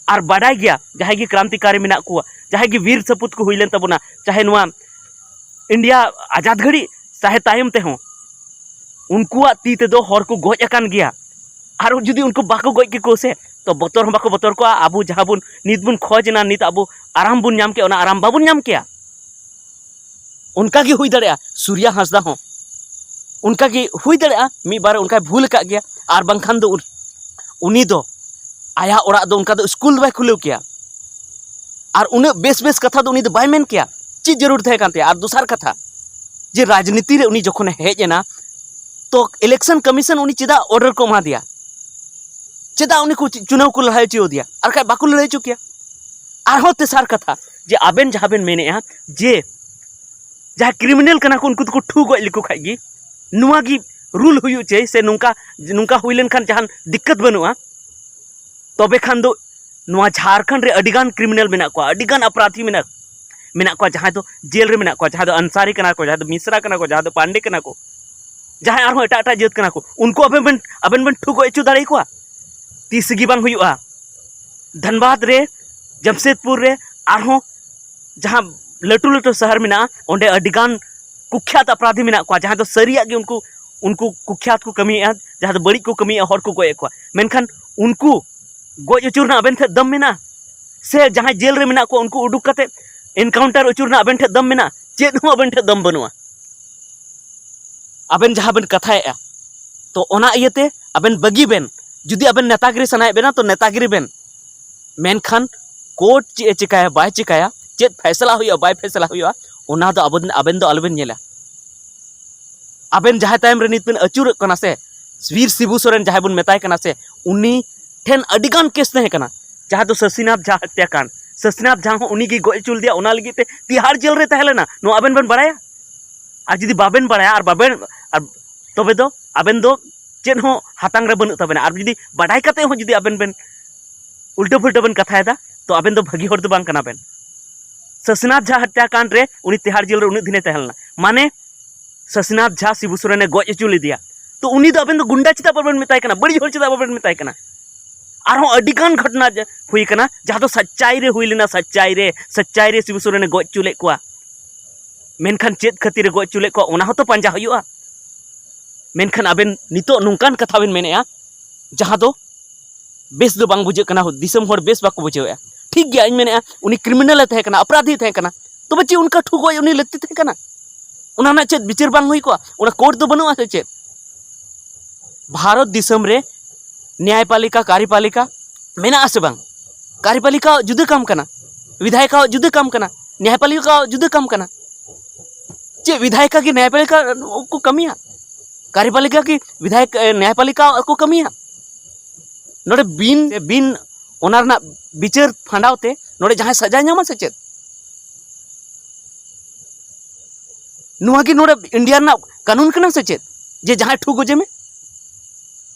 ᱟᱨ ᱵᱟᱰᱟᱭ ᱜᱮᱭᱟ ᱡᱟᱦᱟᱸᱭ ᱜᱮ ᱠᱨᱟᱱᱛᱤᱠᱟᱨᱤ ᱢᱮᱱᱟᱜ ᱠᱚᱣᱟ, ᱡᱟᱦᱟᱸᱭ ᱜᱮ ᱵᱤᱨ ᱥᱟᱹᱯᱩᱛ ᱠᱚ ᱦᱩᱭ ᱞᱮᱱ ᱛᱟᱵᱚᱱᱟ, ᱪᱟᱦᱮ ᱱᱚᱣᱟ ᱤᱱᱰᱤᱭᱟ ᱟᱡᱟᱫ ᱜᱷᱟᱹᱲᱤᱡ ᱪᱟᱦᱮ ᱛᱟᱭᱚᱢ ᱛᱮᱦᱚᱸ, ᱩᱱᱠᱩᱣᱟᱜ ᱛᱤ ᱛᱮᱫᱚ ᱦᱚᱲ ᱠᱚ ᱜᱚᱡ ᱟᱠᱟᱱ ᱜᱮᱭᱟ᱾ ᱟᱨ ᱡᱩᱫᱤ ᱩᱱᱠᱩ ᱵᱟᱠᱚ ᱜᱚᱡ ᱠᱮᱠᱚ ᱥᱮ, ᱛᱚ ᱵᱚᱛᱚᱨ ᱦᱚᱸ ᱵᱟᱠᱚ ᱵᱚᱛᱚᱨ ᱠᱚᱜᱼᱟ᱾ ᱟᱵᱚ ᱡᱟᱦᱟᱸ ᱵᱚᱱ ᱱᱤᱛ ᱵᱚᱱ ᱠᱷᱚᱡᱽ ᱮᱱᱟ, ᱱᱤᱛ ᱟᱵᱚ ᱟᱨᱟᱢ ᱵᱚᱱ ᱧᱟᱢ ᱠᱮᱜᱼᱟ, ᱚᱱᱟ ᱟᱨᱟᱢ ᱵᱟᱵᱚᱱ ᱧᱟᱢ ᱠᱮᱭᱟ᱾ ᱚᱱᱠᱟ ᱜᱮ ᱦᱩᱭ ᱫᱟᱲᱮᱭᱟᱜᱼᱟ ᱥᱩᱨᱭᱟ ᱦᱟᱸᱥᱫᱟ ᱦᱚᱸ, ᱚᱱᱠᱟ ᱜᱮ ᱦᱩᱭ ᱫᱟᱲᱮᱭᱟᱜᱼᱟ ᱢᱤᱫ ᱵᱟᱨ ᱚᱱᱠᱟᱭ ᱵᱷᱩᱞ ᱟᱠᱟᱫ ᱜᱮᱭᱟ, ᱟᱨ ᱵᱟᱝᱠᱷᱟᱱ ᱫᱚ ᱩᱱ-, ᱩᱱᱤ ᱫᱚ ᱟᱭᱟᱜ ᱚᱲᱟᱜ ᱫᱚ ᱚᱱᱠᱟ ᱫᱚ ᱥᱠᱩᱞ ᱫᱚ ᱵᱟᱭ ᱠᱷᱩᱞᱟᱹᱣ ᱠᱮᱭᱟ, ᱟᱨ ᱩᱱᱟᱹᱜ ᱵᱮᱥ ᱵᱮᱥ ᱠᱟᱛᱷᱟ ᱫᱚ ᱩᱱᱤ ᱫᱚ ᱵᱟᱭ ᱢᱮᱱ ᱠᱮᱭᱟ᱾ ᱪᱮᱫ ᱡᱟᱹᱨᱩᱲ ᱛᱟᱦᱮᱸ ᱠᱟᱱ ᱛᱟᱭᱟ? ᱟᱨ ᱫᱚᱥᱟᱨ ᱠᱟᱛᱷᱟ, ᱡᱮ ᱨᱟᱡᱽᱱᱤᱛᱤ ᱨᱮ ᱩᱱᱤ ᱡᱚᱠᱷᱚᱱᱮ ᱦᱮᱡ ᱮᱱᱟ, ᱛᱚ election commission ᱩᱱᱤ ᱪᱮᱫᱟᱜ order ᱠᱚ ᱮᱢᱟ ᱫᱮᱭᱟ? ᱪᱮᱫᱟᱜ ᱩᱱᱤ ᱠᱚ ᱪᱩ-, ᱪᱩᱱᱟᱣ ᱠᱚ ᱞᱟᱲᱦᱟᱭ ᱦᱚᱪᱚ ᱟᱫᱮᱭᱟ? ᱟᱨ ᱠᱷᱟᱡ ᱵᱟᱠᱚ ᱞᱟᱹᱲᱦᱟᱹᱭ ᱦᱚᱪᱚ ᱠᱮᱭᱟ᱾ ᱟᱨᱦᱚᱸ ᱛᱮᱥᱟᱨ ᱠᱟᱛᱷᱟ, ᱡᱮ ᱟᱵᱮᱱ ᱡᱟᱦᱟᱸ ᱵᱮᱱ ᱢᱮᱱᱮᱫᱼᱟ ᱡᱮ ᱡᱟᱦᱟᱸ criminal ᱠᱟᱱᱟ ᱠᱚ ᱩᱱᱠᱩ ᱫᱚᱠᱚ ᱴᱷᱩ ᱜᱚᱡ ᱞᱮᱠᱚ ᱠᱷᱟᱡ ᱜᱮ, ᱱᱚᱣᱟ ᱜᱮ rule ᱦᱩᱭᱩᱜ ᱪᱟᱹᱭ, ᱥᱮ ᱱᱚᱝᱠᱟ, ᱱᱚᱝᱠᱟ ᱦᱩᱭ ᱞᱮᱱᱠᱷᱟᱱ ᱡᱟᱦᱟᱱ ᱫᱤᱠᱠᱟᱛ ᱵᱟᱹᱱᱩᱜᱼᱟ, ᱛᱚᱵᱮ ᱠᱷᱟᱱ ᱫᱚ ᱱᱚᱣᱟ ᱡᱷᱟᱲᱠᱷᱚᱸᱰ ᱨᱮ ᱟᱹᱰᱤᱜᱟᱱ criminal ᱢᱮᱱᱟᱜ ᱠᱚᱣᱟ, ᱟᱹᱰᱤᱜᱟᱱ ᱟᱯᱨᱟᱫᱷᱤ ᱢᱮᱱᱟᱜ, ᱢᱮᱱᱟᱜ ᱠᱚᱣᱟ, ᱡᱟᱦᱟᱸᱭ ᱫᱚ ᱡᱮᱞ ᱨᱮ ᱢᱮᱱᱟᱜ ᱠᱚᱣᱟ, ᱡᱟᱦᱟᱸᱭ ᱫᱚ ᱟᱱᱥᱟᱨᱤ ᱠᱟᱱᱟ ᱠᱚ, ᱡᱟᱦᱟᱸᱭ ᱫᱚ ᱢᱤᱥᱨᱟ ᱠᱟᱱᱟ ᱠᱚ, ᱡᱟᱦᱟᱸᱭ ᱫᱚ ᱯᱟᱱᱰᱮ ᱠᱟᱱᱟ ᱠᱚ, ᱡᱟᱦᱟᱸᱭ ᱟᱨᱦᱚᱸ ᱮᱴᱟᱜ ᱮᱴᱟᱜ ᱡᱟᱹᱛ ᱠᱟᱱᱟ ᱠᱚ, ᱩᱱᱠᱩ ᱟᱵᱮᱱ ᱵᱮᱱ, ᱟᱵᱮᱱ ᱵᱮᱱ ᱴᱷᱩ ᱜᱚᱡ ᱦᱚᱪᱚ ᱫᱟᱲᱮᱭᱟᱠᱚᱣᱟ? ᱛᱤᱥ ᱜᱮ ᱵᱟᱝ ᱦᱩᱭᱩᱜᱼᱟ᱾ ᱫᱷᱟᱱᱵᱟᱫᱽ ᱨᱮ, ᱡᱟᱢᱥᱮᱫᱽᱯᱩᱨ ᱨᱮ, ᱟᱨᱦᱚᱸ ᱡᱟᱦᱟᱸ ᱞᱟᱹᱴᱩ ᱞᱟᱹᱴᱩ ᱥᱟᱦᱟᱨ ᱢᱮᱱᱟᱜᱼᱟ, ᱚᱸᱰᱮ ᱟᱹᱰᱤᱜᱟᱱ ᱠᱩᱠᱷᱭᱟᱛ ᱟᱯᱨᱟᱫᱷᱤ ᱢᱮᱱᱟᱜ ᱠᱚᱣᱟ, ᱡᱟᱦᱟᱸᱭ ᱫᱚ ᱥᱟᱹᱨᱤᱭᱟᱜ ᱜᱮ ᱩᱱᱠᱩ, ᱩᱱᱠᱩ ᱠᱩᱠᱷᱭᱟᱛ ᱠᱚ ᱠᱟᱹᱢᱤᱭᱮᱫᱼᱟ, ᱡᱟᱦᱟᱸ ᱫᱚ ᱵᱟᱹᱲᱤᱡ ᱠᱚ ᱠᱟᱹᱢᱤᱭᱮᱫᱼᱟ, ᱦᱚᱲ ᱠᱚ ᱜᱚᱡ ᱮᱫ ᱠᱚᱣᱟ᱾ ᱢᱮᱱᱠᱷᱟᱱ ᱩᱱᱠᱩ ᱜᱚᱡ ᱦᱚᱪᱚ ᱨᱮᱱᱟᱜ ᱟᱵᱮᱱ ᱴᱷᱮᱱ ᱫᱚᱢ ᱢᱮᱱᱟᱜᱼᱟ? ᱥᱮ ᱡᱟᱦᱟᱸᱭ ᱡᱮᱞ ᱨᱮ ᱢᱮᱱᱟᱜ ᱠᱚᱣᱟ ᱩᱱᱠᱩ ᱩᱰᱩᱠ ᱠᱟᱛᱮ encounter ᱦᱚᱪᱚ ᱨᱮᱱᱟᱜ ᱟᱵᱮᱱ ᱴᱷᱮᱱ ᱫᱚᱢ ᱢᱮᱱᱟᱜᱼᱟ? ᱪᱮᱫ ᱦᱚᱸ ᱟᱵᱮᱱ ᱴᱷᱮᱱ ᱫᱚᱢ ᱵᱟᱹᱱᱩᱜᱼᱟ᱾ ᱟᱵᱮᱱ ᱡᱟᱦᱟᱸ ᱵᱮᱱ ᱠᱟᱛᱷᱟᱭᱮᱫᱼᱟ, ᱛᱚ ᱚᱱᱟ ᱤᱭᱟᱹᱛᱮ ᱟᱵᱮᱱ ᱵᱟᱹᱜᱤ ᱵᱮᱱ᱾ ᱡᱩᱫᱤ ᱟᱵᱮᱱ ᱱᱮᱛᱟᱜᱤᱨᱤ ᱥᱟᱱᱟᱭᱮᱫ ᱵᱮᱱᱟ, ᱛᱚ ᱱᱮᱛᱟᱜᱤᱨᱤ ᱵᱮᱱ᱾ ᱢᱮᱱᱠᱷᱟᱱ ᱠᱳᱨᱴ ᱪᱮᱫ ᱮ ᱪᱤᱠᱟᱹᱭᱟ, ᱵᱟᱭ ᱪᱤᱠᱟᱹᱭᱟ, ᱪᱮᱫ ᱯᱷᱮᱥᱞᱟ ᱦᱩᱭᱩᱜᱼᱟ, ᱵᱟᱭ ᱯᱷᱮᱥᱞᱟ ᱦᱩᱭᱩᱜᱼᱟ, ᱚᱱᱟ ᱫᱚ ᱟᱵᱚ, ᱟᱵᱮᱱ ᱫᱚ ᱟᱞᱚᱵᱮᱱ ᱧᱮᱞᱟ᱾ ᱟᱵᱮᱱ ᱡᱟᱦᱟᱸ ᱛᱟᱭᱚᱢ ᱨᱮ ᱱᱤᱛ ᱵᱮᱱ ᱟᱹᱪᱩᱨᱚᱜ ᱠᱟᱱᱟ ᱥᱮ, ᱵᱤᱨ ᱥᱤᱵᱩ ᱥᱚᱨᱮᱱ ᱡᱟᱦᱟᱸᱭ ᱵᱚᱱ ᱢᱮᱛᱟᱭ ᱠᱟᱱᱟ ᱥᱮ, ᱩᱱᱤ ᱴᱷᱮᱱ ᱟᱹᱰᱤᱜᱟᱱ ᱠᱮᱥ ᱛᱟᱦᱮᱸ ᱠᱟᱱᱟ, ᱡᱟᱦᱟᱸ ᱫᱚ ᱥᱟᱹᱥᱤᱱᱟᱛᱷ ᱡᱷᱟ ᱦᱚᱛᱭᱟᱠᱟᱱᱰ᱾ ᱥᱟᱹᱥᱤᱱᱟᱛᱷ ᱡᱷᱟ ᱦᱚᱸ ᱩᱱᱤ ᱜᱮ ᱜᱚᱡ ᱦᱚᱪᱚ ᱞᱮᱫᱮᱭᱟ, ᱚᱱᱟ ᱞᱟᱹᱜᱤᱫ ᱛᱮ ᱛᱤᱦᱟᱲ ᱡᱮᱞ ᱨᱮ ᱛᱟᱦᱮᱸ ᱞᱮᱱᱟ, ᱱᱚᱣᱟ ᱟᱵᱮᱱ ᱵᱮᱱ ᱵᱟᱲᱟᱭᱟ? ᱟᱨ ᱡᱩᱫᱤ ᱵᱟᱵᱮᱱ ᱵᱟᱲᱟᱭᱟ ᱟᱨ ᱵᱟᱵᱮᱱ, ᱟᱨ ᱛᱚᱵᱮ ᱫᱚ ᱟᱵᱮᱱ ᱫᱚ ᱪᱮᱫ ᱦᱚᱸ ᱦᱟᱛᱟᱝ ᱨᱮ ᱵᱟᱹᱱᱩᱜ ᱛᱟᱵᱮᱱᱟ᱾ ᱟᱨ ᱡᱩᱫᱤ ᱵᱟᱰᱟᱭ ᱠᱟᱛᱮ ᱦᱚᱸ ᱡᱩᱫᱤ ᱟᱵᱮᱱ ᱵᱮᱱ ᱩᱞᱴᱟᱹ ᱯᱩᱞᱴᱟᱹ ᱵᱮᱱ ᱠᱟᱛᱷᱟᱭᱮᱫᱟ, ᱛᱚ ᱟᱵᱮᱱ ᱫᱚ ᱵᱷᱟᱹᱜᱤ ᱦᱚᱲ ᱫᱚ ᱵᱟᱝ ᱠᱟᱱᱟ ᱵᱮᱱ᱾ ᱥᱟᱹᱥᱤᱱᱟᱛᱷ ᱡᱷᱟ ᱦᱚᱛᱭᱟᱠᱟᱱᱰ ᱨᱮ ᱩᱱᱤ ᱛᱤᱦᱟᱲ ᱡᱮᱞ ᱨᱮ ᱩᱱᱟᱹᱜ ᱫᱤᱱᱮ ᱛᱟᱦᱮᱸ ᱞᱮᱱᱟ, ᱢᱟᱱᱮ ᱥᱟᱹᱥᱤᱱᱟᱛᱷ ᱡᱷᱟ ᱥᱤᱵᱩ ᱥᱚᱨᱮᱱᱮ ᱜᱚᱡ ᱦᱚᱪᱚ ᱞᱮᱫᱮᱭᱟ, ᱛᱚ ᱩᱱᱤ ᱫᱚ ᱟᱵᱮᱱ ᱫᱚ ᱜᱩᱱᱰᱟ ᱪᱮᱫᱟᱜ ᱵᱟᱵᱮᱱ ᱢᱮᱛᱟᱭ ᱠᱟᱱᱟ? ᱵᱟᱹᱲᱤᱡ ᱦᱚᱲ ᱪᱮᱫᱟᱜ ᱵᱟᱵᱮᱱ ᱢᱮᱛᱟᱭ ᱠᱟᱱᱟ? ᱟᱨᱦᱚᱸ ᱟᱹᱰᱤ ᱜᱟᱱ ᱜᱷᱚᱴᱚᱱᱟ ᱡᱮ ᱦᱩᱭ ᱠᱟᱱᱟ, ᱡᱟᱦᱟᱸ ᱫᱚ ᱥᱟᱪᱪᱟᱭ ᱨᱮ ᱦᱩᱭ ᱞᱮᱱᱟ, ᱥᱟᱪᱪᱟᱭ ᱨᱮ, ᱥᱟᱪᱪᱟᱭ ᱨᱮ ᱥᱤᱵᱩ ᱥᱚᱨᱮᱱᱮ ᱜᱚᱡ ᱦᱚᱪᱚ ᱞᱮᱫ ᱠᱚᱣᱟ᱾ ᱢᱮᱱᱠᱷᱟᱱ ᱪᱮᱫ ᱠᱷᱟᱹᱛᱤᱨ ᱮ ᱜᱚᱡ ᱦᱚᱪᱚ ᱞᱮᱫ ᱠᱚᱣᱟ, ᱚᱱᱟ ᱦᱚᱸᱛᱚ ᱯᱟᱸᱡᱟ ᱦᱩᱭᱩᱜᱼᱟ᱾ ᱢᱮᱱᱠᱷᱟᱱ ᱟᱵᱮᱱ ᱱᱤᱛᱚᱜ ᱱᱚᱝᱠᱟᱱ ᱠᱟᱛᱷᱟ ᱵᱮᱱ ᱢᱮᱱᱮᱫᱼᱟ, ᱡᱟᱦᱟᱸ ᱫᱚ ᱵᱮᱥ ᱫᱚ ᱵᱟᱝ ᱵᱩᱡᱷᱟᱹᱜ ᱠᱟᱱᱟ, ᱫᱤᱥᱚᱢ ᱦᱚᱲ ᱵᱮᱥ ᱵᱟᱠᱚ ᱵᱩᱡᱷᱟᱹᱣᱮᱫᱼᱟ᱾ ᱴᱷᱤᱠ ᱜᱮᱭᱟ, ᱤᱧ ᱢᱮᱱᱮᱫᱼᱟ, ᱩᱱᱤ ᱠᱨᱤᱢᱤᱱᱟᱞ ᱮ ᱛᱟᱦᱮᱸ ᱠᱟᱱᱟ, ᱚᱯᱨᱟᱫᱷᱤ ᱛᱟᱦᱮᱸ ᱠᱟᱱᱟ, ᱛᱚᱵᱮ ᱪᱮᱫ ᱚᱱᱠᱟ ᱴᱷᱩ ᱜᱚᱡ ᱩᱱᱤ ᱞᱟᱹᱠᱛᱤ ᱛᱟᱦᱮᱸ ᱠᱟᱱᱟ? ᱚᱱᱟ ᱨᱮᱱᱟᱜ ᱪᱮᱫ ᱵᱤᱪᱟᱹᱨ ᱵᱟᱝ ᱦᱩᱭ ᱠᱚᱜᱼᱟ? ᱚᱱᱟ ᱠᱳᱨᱴ ᱫᱚ ᱵᱟᱹᱱᱩᱜᱼᱟ ᱥᱮ ᱪᱮᱫ? ᱵᱷᱟᱨᱚᱛ ᱫᱤᱥᱚᱢ ᱨᱮ ᱱᱮᱭᱟᱭᱯᱟᱞᱤᱠᱟ, ᱠᱟᱨᱤᱯᱟᱞᱤᱠᱟ ᱢᱮᱱᱟᱜᱼᱟ ᱥᱮ ᱵᱟᱝ? ᱠᱟᱨᱤᱯᱟᱞᱤᱠᱟ ᱡᱩᱫᱟᱹ ᱠᱟᱢ ᱠᱟᱱᱟ, ᱵᱤᱫᱷᱟᱭᱤᱠᱟ ᱡᱩᱫᱟᱹ ᱠᱟᱢ ᱠᱟᱱᱟ, ᱱᱮᱭᱟᱭᱯᱟᱞᱤᱠᱟ ᱡᱩᱫᱟᱹ ᱠᱟᱢ ᱠᱟᱱᱟ᱾ ᱪᱮᱫ ᱵᱤᱫᱷᱟᱭᱤᱠᱟ ᱜᱮ ᱱᱮᱭᱟᱭᱯᱟᱞᱤᱠᱟ ᱠᱚ ᱠᱟᱹᱢᱤᱭᱟ? ᱠᱟᱨᱤᱯᱟᱞᱤᱠᱟ ᱜᱮ ᱵᱤᱫᱷᱟᱭᱤᱠᱟ, ᱱᱮᱭᱟᱭᱯᱟᱞᱤᱠᱟ ᱠᱚ ᱠᱟᱹᱢᱤᱭᱟ? ᱱᱚᱰᱮ ᱵᱤᱱ, ᱵᱤᱱ ᱚᱱᱟ ᱨᱮᱱᱟᱜ ᱵᱤᱪᱟᱹᱨ ᱯᱷᱟᱸᱰᱟᱣ ᱛᱮ ᱱᱚᱰᱮ ᱡᱟᱦᱟᱸᱭ ᱥᱟᱡᱟᱭ ᱧᱟᱢᱟ ᱥᱮ ᱪᱮᱫ? ᱱᱚᱣᱟ ᱜᱮ ᱱᱚᱰᱮ ᱤᱱᱰᱤᱭᱟ ᱨᱮᱱᱟᱜ ᱠᱟᱹᱱᱩᱱ ᱠᱟᱱᱟ ᱥᱮ ᱪᱮᱫ, ᱡᱮ ᱡᱟᱦᱟᱸᱭ ᱴᱷᱩ ᱜᱚᱡᱮ ᱢᱮ?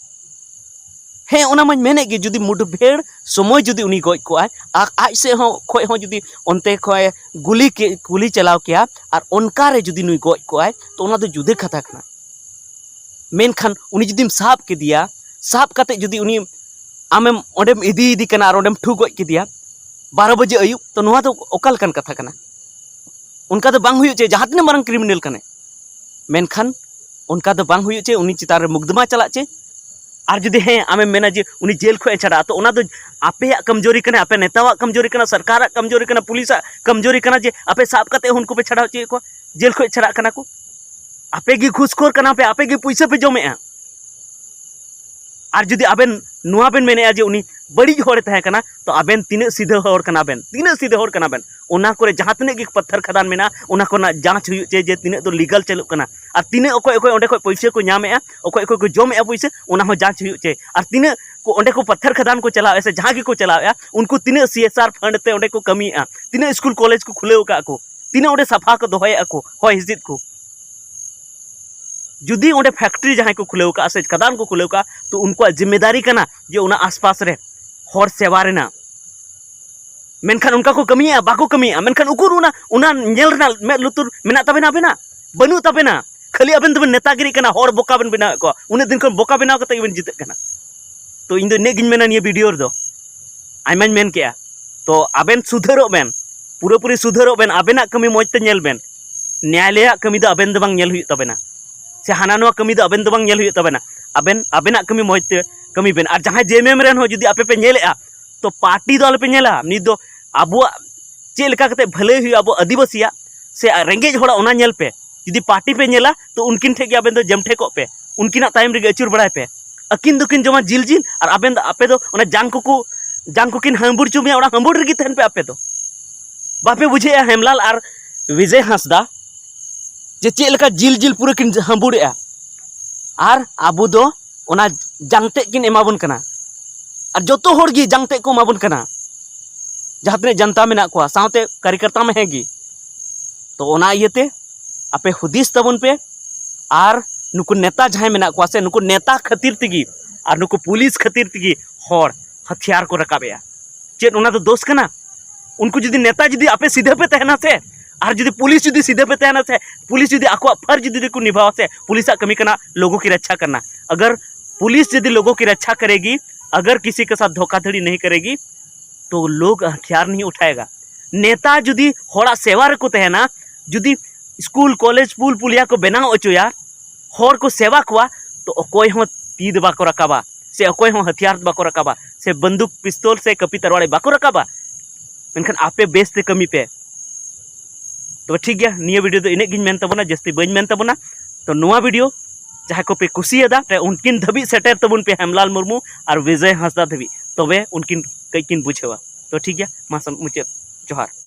ᱦᱮᱸ, ᱚᱱᱟ ᱢᱟᱧ ᱢᱮᱱᱮᱫ ᱜᱮ, ᱡᱩᱫᱤ ᱢᱩᱴᱵᱷᱮᱲ ᱥᱚᱢᱚᱭ ᱡᱩᱫᱤ ᱩᱱᱤ ᱜᱚᱡ ᱠᱚᱜᱼᱟᱭ, ᱟᱨ ᱟᱡ ᱥᱮᱫ ᱦᱚᱸ ᱠᱷᱚᱡ ᱦᱚᱸ ᱡᱩᱫᱤ ᱚᱱᱛᱮ ᱠᱷᱚᱡ ᱜᱩᱞᱤ ᱠᱮ-, ᱜᱩᱞᱤ ᱪᱟᱞᱟᱣ ᱠᱮᱭᱟ, ᱟᱨ ᱚᱱᱠᱟ ᱨᱮ ᱡᱩᱫᱤ ᱱᱩᱭ ᱜᱚᱡ ᱠᱚᱜᱼᱟᱭ, ᱛᱚ ᱚᱱᱟ ᱫᱚ ᱡᱩᱫᱟᱹ ᱠᱟᱛᱷᱟ ᱠᱟᱱᱟ᱾ ᱢᱮᱱᱠᱷᱟᱱ ᱩᱱᱤ ᱡᱩᱫᱤᱢ ᱥᱟᱵ ᱠᱮᱫᱮᱭᱟ, ᱥᱟᱵ ᱠᱟᱛᱮ ᱡᱩᱫᱤ ᱩᱱᱤ ᱟᱢᱮᱢ ᱚᱸᱰᱮᱢ ᱤᱫᱤᱭᱮᱫᱮ ᱠᱟᱱᱟ ᱟᱨ ᱚᱸᱰᱮᱢ ᱴᱷᱩ ᱜᱚᱡ ᱠᱮᱫᱮᱭᱟ ᱵᱟᱨᱚ ᱵᱟᱡᱮ ᱟᱹᱭᱩᱵ, ᱛᱚ ᱱᱚᱣᱟ ᱫᱚ ᱚᱠᱟ ᱞᱮᱠᱟᱱ ᱠᱟᱛᱷᱟ ᱠᱟᱱᱟ? ᱚᱱᱠᱟ ᱫᱚ ᱵᱟᱝ ᱦᱩᱭᱩᱜ ᱪᱮ, ᱡᱟᱦᱟᱸ ᱛᱤᱱᱟᱹᱜ ᱢᱟᱨᱟᱝ ᱠᱨᱤᱢᱤᱱᱟᱞ ᱠᱟᱱᱟᱭ, ᱢᱮᱱᱠᱷᱟᱱ ᱚᱱᱠᱟ ᱫᱚ ᱵᱟᱝ ᱦᱩᱭᱩᱜ ᱪᱮ, ᱩᱱᱤ ᱪᱮᱛᱟᱱ ᱨᱮ ᱢᱩᱠᱫᱢᱟ ᱪᱟᱞᱟᱜ ᱪᱮ᱾ ᱟᱨ ᱡᱩᱫᱤ ᱦᱮᱸ ᱟᱢᱮᱢ ᱢᱮᱱᱟ ᱡᱮ ᱩᱱᱤ ᱡᱮᱞ ᱠᱷᱚᱱ ᱮ ᱪᱷᱟᱰᱟᱜᱼᱟ, ᱛᱚ ᱚᱱᱟ ᱫᱚ ᱟᱯᱮᱭᱟᱜ ᱠᱟᱢᱡᱳᱨᱤ ᱠᱟᱱᱟ, ᱟᱯᱮ ᱱᱮᱛᱟᱣᱟᱜ ᱠᱟᱢᱡᱳᱨᱤ ᱠᱟᱱᱟ, ᱥᱚᱨᱠᱟᱨᱟᱜ ᱠᱟᱢᱡᱳᱨᱤ ᱠᱟᱱᱟ, ᱯᱩᱞᱤᱥᱟᱜ ᱠᱟᱢᱡᱳᱨᱤ ᱠᱟᱱᱟ ᱡᱮ ᱟᱯᱮ ᱥᱟᱵ ᱠᱟᱛᱮ ᱩᱱᱠᱩ ᱯᱮ ᱪᱷᱟᱰᱟᱣ ᱦᱚᱪᱚᱭᱮᱫ ᱠᱚᱣᱟ, ᱡᱮᱞ ᱠᱷᱚᱱ ᱪᱷᱟᱰᱟᱜ ᱠᱟᱱᱟ ᱠᱚ᱾ ᱟᱯᱮ ᱜᱮ ᱜᱷᱩᱥᱠᱷᱳᱨ ᱠᱟᱱᱟ ᱯᱮ, ᱟᱯᱮ ᱜᱮ ᱯᱩᱭᱥᱟᱹ ᱯᱮ ᱡᱚᱢᱮᱜᱼᱟ᱾ ᱟᱨ ᱡᱩᱫᱤ ᱟᱵᱮᱱ ᱱᱚᱣᱟ ᱵᱮᱱ ᱢᱮᱱᱮᱫᱼᱟ ᱡᱮ ᱩᱱᱤ ᱵᱟᱹᱲᱤᱡ ᱦᱚᱲᱮ ᱛᱟᱦᱮᱸ ᱠᱟᱱᱟ, ᱛᱚ ᱟᱵᱮᱱ ᱛᱤᱱᱟᱹᱜ ᱥᱤᱫᱷᱟᱹ ᱦᱚᱲ ᱠᱟᱱᱟ ᱵᱮᱱ, ᱛᱤᱱᱟᱹᱜ ᱥᱤᱫᱷᱟᱹ ᱦᱚᱲ ᱠᱟᱱᱟ ᱵᱮᱱ? ᱚᱱᱟ ᱠᱚᱨᱮ ᱡᱟᱦᱟᱸ ᱛᱤᱱᱟᱹᱜ ᱜᱮ ᱯᱟᱛᱷᱟᱨ ᱠᱷᱟᱫᱟᱱ ᱢᱮᱱᱟᱜᱼᱟ, ᱚᱱᱟ ᱠᱚᱨᱮᱱᱟᱜ ᱡᱟᱸᱪ ᱦᱩᱭᱩᱜ ᱪᱟᱹᱭ ᱡᱮ ᱛᱤᱱᱟᱹᱜ ᱫᱚ ᱞᱤᱜᱟᱞ ᱪᱟᱹᱞᱩᱜ ᱠᱟᱱᱟ, ᱟᱨ ᱛᱤᱱᱟᱹᱜ ᱚᱠᱚᱭ ᱚᱠᱚᱭ ᱚᱸᱰᱮ ᱠᱷᱚᱱ ᱯᱩᱭᱥᱟᱹ ᱠᱚ ᱧᱟᱢᱮᱫᱼᱟ, ᱚᱠᱚᱭ ᱚᱠᱚᱭ ᱠᱚ ᱡᱚᱢᱮᱫᱼᱟ ᱯᱩᱭᱥᱟᱹ, ᱚᱱᱟ ᱦᱚᱸ ᱡᱟᱸᱪ ᱦᱩᱭᱩᱜ ᱪᱟᱹᱭ᱾ ᱟᱨ ᱛᱤᱱᱟᱹᱜ ᱠᱚ ᱚᱸᱰᱮ ᱠᱚ ᱯᱟᱛᱷᱟᱨ ᱠᱷᱟᱫᱟᱱ ᱠᱚ ᱪᱟᱞᱟᱣᱮᱫᱼᱟ ᱥᱮ ᱡᱟᱦᱟᱸ ᱜᱮᱠᱚ ᱪᱟᱞᱟᱣᱮᱫᱼᱟ, ᱩᱱᱠᱩ ᱛᱤᱱᱟᱹᱜ ᱥᱤ ᱮᱥ ᱟᱨ ᱯᱷᱟᱱᱰ ᱛᱮ ᱚᱸᱰᱮ ᱠᱚ ᱠᱟᱹᱢᱤᱭᱮᱫᱼᱟ, ᱛᱤᱱᱟᱹᱜ ᱥᱠᱩᱞ ᱠᱚᱞᱮᱡᱽ ᱠᱚ ᱠᱷᱩᱞᱟᱹᱣ ᱟᱠᱟᱫ ᱠᱚ, ᱛᱤᱱᱟᱹᱜ ᱚᱸᱰᱮ ᱥᱟᱯᱷᱟ ᱠᱚ ᱫᱚᱦᱚᱭᱮᱫᱼᱟ ᱠᱚ ᱦᱚᱭ ᱦᱤᱸᱥᱤᱫ ᱠᱚ᱾ ᱡᱩᱫᱤ ᱚᱸᱰᱮ ᱯᱷᱮᱠᱴᱨᱤ ᱡᱟᱦᱟᱸᱭ ᱠᱚ ᱠᱷᱩᱞᱟᱹᱣ ᱠᱟᱜᱼᱟ ᱥᱮ ᱠᱷᱟᱫᱟᱱ ᱠᱚ ᱠᱷᱩᱞᱟᱹᱣ ᱠᱟᱜᱼᱟ, ᱛᱚ ᱩᱱᱠᱩᱣᱟᱜ ᱡᱤᱢᱢᱮᱫᱟᱨᱤ ᱠᱟᱱᱟ ᱡᱮ ᱚᱱᱟ ᱟᱥᱯᱟᱥ ᱨᱮ ᱦᱚᱲ ᱥᱮᱵᱟ ᱨᱮᱱᱟᱜ᱾ ᱢᱮᱱᱠᱷᱟᱱ ᱚᱱᱠᱟ ᱠᱚ ᱠᱟᱹᱢᱤᱭᱮᱫᱼᱟ? ᱵᱟᱠᱚ ᱠᱟᱹᱢᱤᱭᱮᱫᱼᱟ᱾ ᱢᱮᱱᱠᱷᱟᱱ ᱩᱠᱩᱨ ᱚᱱᱟ, ᱚᱱᱟ ᱧᱮᱞ ᱨᱮᱱᱟᱜ ᱢᱮᱫ ᱞᱩᱛᱩᱨ ᱢᱮᱱᱟᱜ ᱛᱟᱵᱮᱱᱟ ᱟᱵᱮᱱᱟᱜ? ᱵᱟᱹᱱᱩᱜ ᱛᱟᱵᱮᱱᱟ᱾ ᱠᱷᱟᱹᱞᱤ ᱟᱵᱮᱱ ᱫᱚᱵᱮᱱ ᱱᱮᱛᱟᱜᱤᱨᱤᱜ ᱠᱟᱱᱟ, ᱦᱚᱲ ᱵᱚᱠᱟ ᱵᱮᱱ ᱵᱮᱱᱟᱣᱮᱫ ᱠᱚᱣᱟ᱾ ᱩᱱᱟᱹᱜ ᱫᱤᱱ ᱠᱷᱚᱱ ᱵᱚᱠᱟ ᱵᱮᱱᱟᱣ ᱠᱟᱛᱮ ᱜᱮᱵᱮᱱ ᱡᱤᱛᱟᱹᱜ ᱠᱟᱱᱟ᱾ ᱛᱚ ᱤᱧ ᱫᱚ ᱤᱱᱟᱹᱜ ᱜᱤᱧ ᱢᱮᱱᱟ ᱱᱤᱭᱟᱹ ᱵᱷᱤᱰᱤᱭᱳ ᱨᱮᱫᱚ᱾ ᱟᱭᱢᱟᱧ ᱢᱮᱱ ᱠᱮᱜᱼᱟ, ᱛᱚ ᱟᱵᱮᱱ ᱥᱩᱫᱷᱟᱹᱨᱚᱜ ᱵᱮᱱ, ᱯᱩᱨᱟᱹᱯᱩᱨᱤ ᱥᱩᱫᱷᱟᱹᱨᱚᱜ ᱵᱮᱱ, ᱟᱵᱮᱱᱟᱜ ᱠᱟᱹᱢᱤ ᱢᱚᱡᱽ ᱛᱮ ᱧᱮᱞ ᱵᱮᱱ᱾ ᱱᱮᱭᱟᱞᱚᱭᱟᱜ ᱠᱟᱹᱢᱤ ᱫᱚ ᱟᱵᱮᱱ ᱫᱚ ᱵᱟᱝ ᱧᱮᱞ ᱦᱩᱭᱩᱜ ᱛᱟᱵᱮᱱᱟ, ᱥᱮ ᱦᱟᱱᱟ ᱱᱚᱣᱟ ᱠᱟᱹᱢᱤ ᱫᱚ ᱟᱵᱮᱱ ᱫᱚ ᱵᱟᱝ ᱧᱮᱞ ᱦᱩᱭᱩᱜ ᱛᱟᱵᱮᱱᱟ᱾ ᱟᱵᱮᱱ ᱟᱵᱮᱱᱟᱜ ᱠᱟᱹᱢᱤ ᱢᱚᱡᱽ ᱛᱮ ᱠᱟᱹᱢᱤ ᱵᱮᱱ᱾ ᱟᱨ ᱡᱟᱦᱟᱸᱭ ᱡᱮ ᱮᱢ ᱮᱢ ᱨᱮᱱ ᱦᱚᱸ ᱡᱩᱫᱤ ᱟᱯᱮ ᱯᱮ ᱧᱮᱞᱮᱜᱼᱟ, ᱛᱚ ᱯᱟᱨᱴᱤ ᱫᱚ ᱟᱞᱚᱯᱮ ᱧᱮᱞᱟ᱾ ᱱᱤᱛ ᱫᱚ ᱟᱵᱚᱣᱟᱜ ᱪᱮᱫ ᱞᱮᱠᱟ ᱠᱟᱛᱮ ᱵᱷᱟᱹᱞᱟᱹᱭ ᱦᱩᱭᱩᱜᱼᱟ ᱟᱵᱚ ᱟᱹᱫᱤᱵᱟᱹᱥᱤᱭᱟᱜ, ᱥᱮ ᱨᱮᱸᱜᱮᱡ ᱦᱚᱲᱟᱜ, ᱚᱱᱟ ᱧᱮᱞ ᱯᱮ᱾ ᱡᱩᱫᱤ ᱯᱟᱨᱴᱤ ᱯᱮ ᱧᱮᱞᱟ, ᱛᱚ ᱩᱱᱠᱤᱱ ᱴᱷᱮᱡ ᱜᱮ ᱟᱵᱮᱱ ᱫᱚ ᱡᱮᱢᱴᱷᱮ ᱠᱚᱜ ᱯᱮ, ᱩᱱᱠᱤᱱᱟᱜ ᱛᱟᱭᱚᱢ ᱨᱮᱜᱮ ᱟᱹᱪᱩᱨ ᱵᱟᱲᱟᱭ ᱯᱮ᱾ ᱟᱹᱠᱤᱱ ᱫᱚᱠᱤᱱ ᱡᱚᱢᱟ ᱡᱤᱞ ᱡᱤᱞ, ᱟᱨ ᱟᱵᱮᱱ ᱫᱚ, ᱟᱯᱮ ᱫᱚ ᱚᱱᱟ ᱡᱟᱝ ᱠᱚᱠᱚ, ᱡᱟᱝ ᱠᱚᱠᱤᱱ ᱦᱟᱹᱢᱵᱩᱲ ᱪᱩᱢᱤᱭᱟ, ᱚᱱᱟ ᱦᱟᱹᱢᱵᱩᱲ ᱨᱮᱜᱮ ᱛᱟᱦᱮᱱ ᱯᱮ ᱟᱯᱮ ᱫᱚ᱾ ᱵᱟᱯᱮ ᱵᱩᱡᱷᱟᱹᱣᱮᱜᱼᱟ ᱦᱮᱢᱞᱟᱞ ᱟᱨ ᱵᱤᱡᱚᱭ ᱦᱟᱸᱥᱫᱟ, ᱡᱮ ᱪᱮᱫ ᱞᱮᱠᱟ ᱡᱤᱞ ᱡᱤᱞ ᱯᱩᱨᱟᱹ ᱠᱤᱱ ᱦᱟᱹᱢᱵᱩᱲᱮᱜᱼᱟ? ᱟᱨ ᱟᱵᱚ ᱫᱚ ᱚᱱᱟ ᱡᱟᱝ ᱛᱮᱫ ᱠᱤᱱ ᱮᱢᱟ ᱵᱚᱱ ᱠᱟᱱᱟ, ᱟᱨ ᱡᱚᱛᱚ ᱦᱚᱲ ᱜᱮ ᱡᱟᱝ ᱛᱮᱫ ᱠᱚ ᱮᱢᱟ ᱵᱚᱱ ᱠᱟᱱᱟ, ᱡᱟᱦᱟᱸ ᱛᱤᱱᱟᱹᱜ ᱡᱟᱱᱛᱟ ᱢᱮᱱᱟᱜ ᱠᱚᱣᱟ, ᱥᱟᱶᱛᱮ ᱠᱟᱨᱤᱠᱚᱨᱛᱟ ᱢᱟ ᱦᱮᱸ ᱜᱮ᱾ ᱛᱚ ᱚᱱᱟ ᱤᱭᱟᱹᱛᱮ ᱟᱯᱮ ᱦᱩᱫᱤᱥ ᱛᱟᱵᱚᱱ ᱯᱮ, ᱟᱨ ᱱᱩᱠᱩ ᱱᱮᱛᱟ ᱡᱟᱦᱟᱸᱭ ᱢᱮᱱᱟᱜ ᱠᱚᱣᱟ ᱥᱮ, ᱱᱩᱠᱩ ᱱᱮᱛᱟ ᱠᱷᱟᱹᱛᱤᱨ ᱛᱮᱜᱮ ᱟᱨ ᱱᱩᱠᱩ ᱯᱩᱞᱤᱥ ᱠᱷᱟᱹᱛᱤᱨ ᱛᱮᱜᱮ ᱦᱚᱲ ᱦᱟᱛᱤᱭᱟᱨ ᱠᱚ ᱨᱟᱠᱟᱵᱮᱜᱼᱟ᱾ ᱪᱮᱫ ᱚᱱᱟ ᱫᱚ ᱫᱳᱥ ᱠᱟᱱᱟ? ᱩᱱᱠᱩ ᱡᱩᱫᱤ ᱱᱮᱛᱟ ᱡᱩᱫᱤ ᱟᱯᱮ ᱥᱤᱫᱷᱟᱹ ᱯᱮ ᱛᱟᱦᱮᱱᱟ ᱥᱮ, ᱟᱨ ᱡᱩᱫᱤ ᱯᱩᱞᱤᱥ ᱡᱩᱫᱤ ᱥᱤᱫᱷᱟᱹ ᱯᱮ ᱛᱟᱦᱮᱱᱟ ᱥᱮ, ᱯᱩᱞᱤᱥ ᱡᱩᱫᱤ ᱟᱠᱚᱣᱟᱜ ᱯᱷᱟᱨᱡᱽ ᱡᱩᱫᱤ ᱠᱚ ᱱᱤᱵᱷᱟᱣᱟ ᱥᱮ, ᱯᱩᱞᱤᱥᱟᱜ ᱠᱟᱹᱢᱤ ᱠᱟᱱᱟ ᱞᱳᱜᱳ ᱠᱤ ᱨᱟᱪᱪᱷᱟ ᱠᱟᱨᱱᱟ᱾ ᱟᱜᱟᱨ ᱯᱩᱞᱤᱥ ᱡᱩᱫᱤ ᱞᱳᱜᱳ ᱠᱤ ᱨᱟᱪᱪᱷᱟ ᱠᱟᱨᱮᱜᱤ, ᱟᱜᱟᱨ ᱠᱤᱥᱤ ᱠᱮ ᱥᱟᱛᱷ ᱫᱷᱳᱠᱟᱫᱷᱟᱹᱲᱤ ᱱᱟᱦᱤ ᱠᱟᱨᱮᱜᱤ, ᱛᱚ ᱞᱳᱜ ᱦᱟᱛᱷᱤᱭᱟᱨ ᱱᱟᱦᱤ ᱩᱴᱷᱟᱭᱮᱜᱟ᱾ ᱱᱮᱛᱟ ᱡᱩᱫᱤ ᱦᱚᱲᱟᱜ ᱥᱮᱵᱟ ᱨᱮᱠᱚ ᱛᱟᱦᱮᱱᱟ, ᱡᱩᱫᱤ ᱥᱠᱩᱞ, ᱠᱚᱞᱮᱡᱽ, ᱯᱩᱞ, ᱯᱩᱞᱤᱭᱟ ᱠᱚ ᱵᱮᱱᱟᱣ ᱚᱪᱚᱭᱟ, ᱦᱚᱲ ᱠᱚ ᱥᱮᱵᱟ ᱠᱚᱣᱟ, ᱛᱚ ᱚᱠᱚᱭ ᱦᱚᱸ ᱛᱤ ᱫᱚ ᱵᱟᱠᱚ ᱨᱟᱠᱟᱵᱟ, ᱥᱮ ᱚᱠᱚᱭ ᱦᱚᱸ ᱦᱟᱛᱷᱤᱭᱟᱨ ᱫᱚ ᱵᱟᱠᱚ ᱨᱟᱠᱟᱵᱟ, ᱥᱮ ᱵᱟᱱᱫᱩᱠ, ᱯᱤᱥᱛᱚᱞ, ᱥᱮ ᱠᱟᱹᱯᱤ ᱛᱟᱨᱣᱟᱲᱤ ᱵᱟᱠᱚ ᱨᱟᱠᱟᱵᱟ᱾ ᱢᱮᱱᱠᱷᱟᱱ ᱟᱯᱮ ᱵᱮᱥ ᱛᱮ ᱠᱟᱹᱢᱤ ᱯᱮ᱾ ᱛᱚᱵᱮ ᱴᱷᱤᱠ ᱜᱮᱭᱟ, ᱱᱤᱭᱟᱹ ᱵᱷᱤᱰᱤᱭᱳ ᱫᱚ ᱤᱱᱟᱹᱜ ᱜᱤᱧ ᱢᱮᱱ ᱛᱟᱵᱚᱱᱟ, ᱡᱟᱹᱥᱛᱤ ᱵᱟᱹᱧ ᱢᱮᱱ ᱛᱟᱵᱚᱱᱟ᱾ ᱛᱚ ᱱᱚᱣᱟ ᱵᱷᱤᱰᱤᱭᱳ ᱡᱟᱦᱟᱸᱭ ᱠᱚᱯᱮ ᱠᱩᱥᱤᱭᱟᱫᱟ, ᱛᱮ ᱩᱱᱠᱤᱱ ᱫᱷᱟᱹᱵᱤᱡ ᱥᱮᱴᱮᱨ ᱛᱟᱵᱚᱱ ᱯᱮ, ᱦᱮᱢᱞᱟᱞ ᱢᱩᱨᱢᱩ ᱟᱨ ᱵᱤᱡᱚᱭ ᱦᱟᱸᱥᱫᱟ ᱫᱷᱟᱹᱵᱤᱡ, ᱛᱚᱵᱮ ᱩᱱᱠᱤᱱ ᱠᱟᱹᱡ ᱠᱤᱱ ᱵᱩᱡᱷᱟᱹᱣᱟ᱾ ᱛᱚ ᱴᱷᱤᱠ ᱜᱮᱭᱟ, ᱢᱟ ᱥᱟᱱ-, ᱢᱩᱪᱟᱹᱫ᱾ ᱡᱚᱦᱟᱨ᱾